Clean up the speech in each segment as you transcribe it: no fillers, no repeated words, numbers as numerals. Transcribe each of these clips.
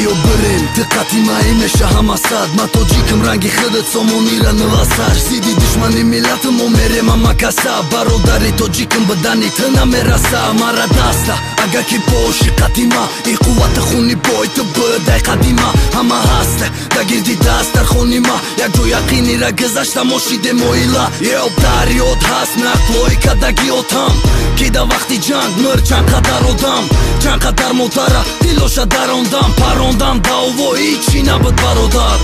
Биё бирем, диққати маи меша ҳама сад. Ма тоҷикам, ранги худат сомонира нивасар. Зидди душмани миллатам мо мерем ама каса. Бародари тоҷикам бадани ту намераса. Мара даста, агар ки боши қадима, и қуввати хуни бой ту будай қадима. Ҳама ҳаста да гирди дастархони ма. Як ҷо яқинира гузашта мо шидем оила. Ё дар ёд ҳаст нақлҳои кадаги отам, ки да вақти ҷанг мир чанд қадар одам, чанд қадар модара дилоша дарондам. Парондан даъво ҳичи набуд бародар.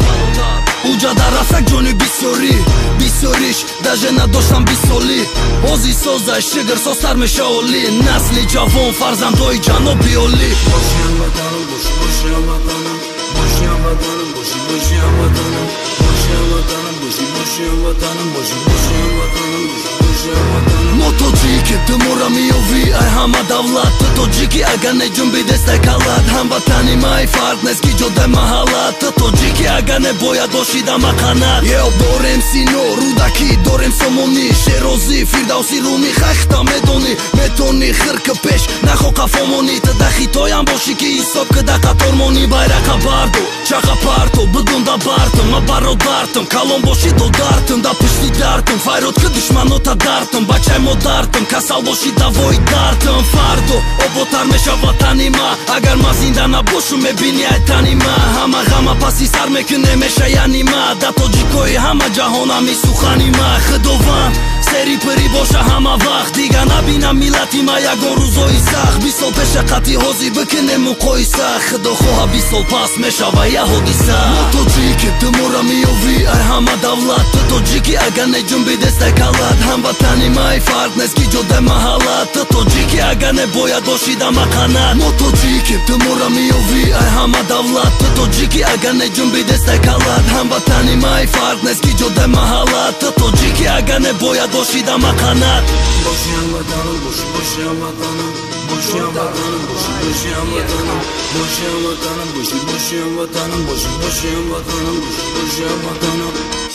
Уҷа дар рафтак ҷони бисёрӣ, бисёриш даже надоштам бисолӣ. Ҳози созай шигр созтар меша олӣ. Насли ҷавон фарзандои ҷаноби олӣ. Боши ҳамватанам, боши, боши ҳамватанам, боши ҳамватанам, боши, боши ҳамватанам, боши ҳамватанам, боши, боши ҳамватанам, боши, боши ҳамватанам, боши, боши ҳамватанам. Мо тоҷики, ту мора меёвӣ ай ҳама давлат. Ту тоҷики, агар не ҷунби дестай калат. Ҳамватани май фарқ нест ки ҷодай маҳаллат. Ту тоҷики, агар не бояд боши дама қанат. Ё дорем Сино, Рӯдакӣ, дорем Сомонӣ, Шерозӣ, Фирдавсӣ, Румӣ. Хайхта медонӣ, метонӣ хирки пеш нахо қафомонӣ. Ту да Хитоям бошӣ ки ҳисоб ки да қатор монӣ. Байрақа бардо, чақа парто, бидун да бартам, ма бародартам. Калон бошӣ додартам, да пишти дартам. Файрод ки душманота дартам, бачаи модартам. Касал бошӣ давои дартам. Фардо оботар меша ватани ма. Агар ма зинда набошум мебини ай тани ма. Ҳама ғама паси сар мекуне меша яни ма. Да тоҷикои ҳама ҷаҳонами сухани ма. Худованд сери пирӣ боша ҳама вақт. Дига набинам миллати ма ягон рӯзои сахт. Бист сол пеша қатъи ҳозир бикунем муқоиса. Худо хоҳа бист сол пас мешава я ҳодиса. Мо тоҷики, ту мора меёвӣ ай ҳама давлат. Ту тоҷики, агар не ҷунби дестай калат. Ҳамватани май фарқ нест ки ҷодай маҳаллат. Ту тоҷики, агар не бояд боши дама қанат. Мо тоҷики, ту мора меёвӣ ай ҳама давлат. Ту тоҷики, агар не ҷунби дестай калат. Ҳамватани май фарқ нест ки ҷодай маҳаллат. Ту тоҷики, агар не бояд боши дама қанат. Боши ҳамватанам, боши, боши ҳамватанам, боши ҳамватанам, боши, боши ҳамватанам, боши ҳамватанам, боши, боши ҳамватанам, боши, боши ҳамватанам, боши, боши ҳамватанам.